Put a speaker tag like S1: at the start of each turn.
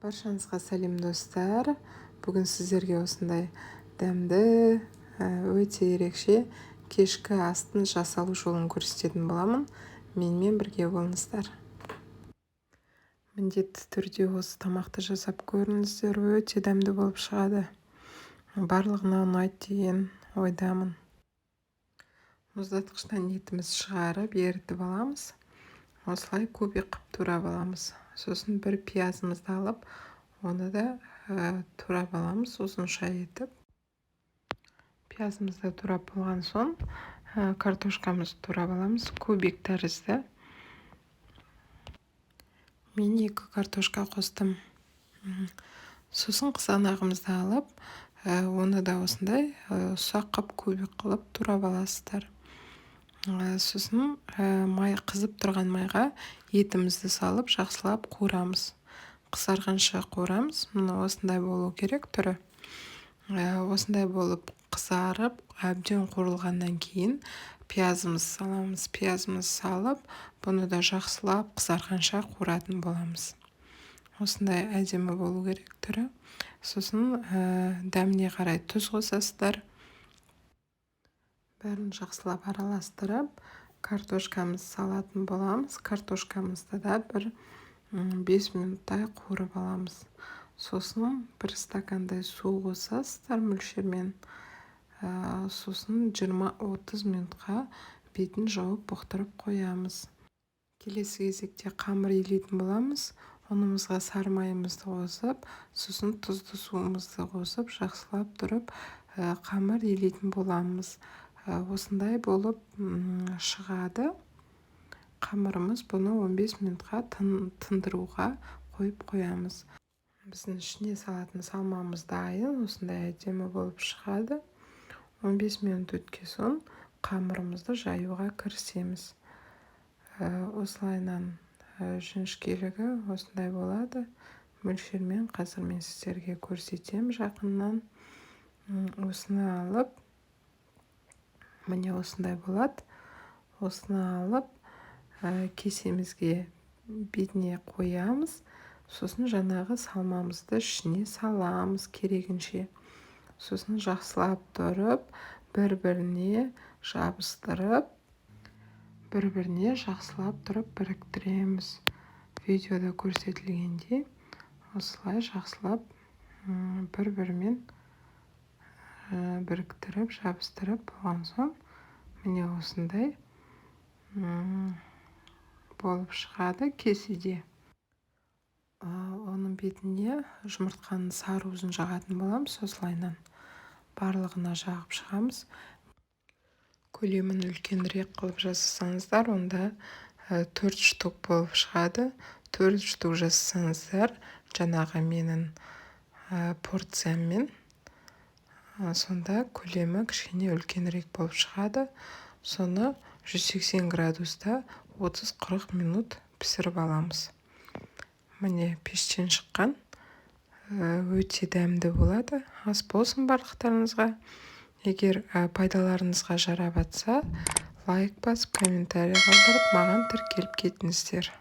S1: Баршаңызға сәлем, достар! Бүгін сіздерге осындай дәмді, өте ерекше кешкі астың жасалу жолын көрсететін боламын. Менімен бірге болыңыздар. Міндетті түрде осы тамақты жасап көріңіздер, өте дәмді болып шығады. Барлығына ұнайды деген ойдамын. Мұздатқыштан етімізді шығарып, ерітіп аламыз. Осылай кубик қып турап аламыз. Сосын бір пиязымызды алып, оны да турап аламыз ұзынша етіп. Пиязымызды турап болған соң, картошкамызды турап аламыз кубик тәрізді. Мен екі картошка қостым. Сосын қызанағымызды алып, оны да осындай ұсақ қып, кубик қылып турап аласыздар. Сосын май қызып тұрған майға етімізді салып, жақсылап қуырамыз, қызарғанша қуырамыз. Міне, осындай болу керек түрі. Осындай болып қызарып, әбден қуырылғаннан кейін пиязымызды саламыз. Пиязымызды салып, бұны да жақсылап қызарғанша қуыратын боламыз. Осындай әдемі болу керек түрі. Сосын дәміне қарай тұз қосасыздар. Бәрін жақсылап араластырып, картошкамызды салатын боламыз. Картошкамызды да бір 5 минуттай қуырып аламыз. Сосын бір стакандай су қосасыздар мөлшермен. Сосын 20-30 минутқа бетін жауып, бұқтырып қоямыз. Келесі кезекте қамыр илейтін боламыз. Ұнымызға сары майымызды қосып, сосын тұзды суымызды қосып, жақсылап тұрып қамыр илейтін боламыз. Осындай болып шығады қамырымыз. Бұны 15 минутқа тындыруға қойып қоямыз. Біздің ішіне салатын салмамыз дайын, осындай әдемі болып шығады. 15 минут өткен соң қамырымызды жаюға кірісеміз. Осылайынан жіңішкелігі осындай болады мөлшермен. Қазір мен сіздерге көрсетемін жақыннан. Осыны алып, міне, осындай болады. Осыны алып, кесемізге бетіне қоямыз. Сосын жаңағы салмамызды ішіне саламыз керегінше. Сосын жақсылап тұрып, бір біріне жабыстырып, бір біріне жақсылап тұрып біріктіреміз. Видеода көрсетілгендей, осылай жақсылап бір бірімен біріктіріп, жабыстырып болған соң, міне, осындай болып шығады кеседе. Оның бетіне жұмыртқаның сары уызын жағатын боламыз. Осылайынан барлығына жағып шығамыз. Көлемін үлкенірек қылып жасасаңыздар, онда төрт штук болып шығады. Төрт штук жасасаңыздар, жаңағы менің порцияммен, сонда көлемі кішкене үлкенірек болып шығады. Соны 180 градуста 30-40 минут пісіріп аламыз. Міне, пештен шыққан, өте дәмді болады. Ас болсын барлықтарыңызға! Егер пайдаларыңызға жарап жатса, лайк басып, комментарий қалдырып, маған тіркеліп кетіңіздер.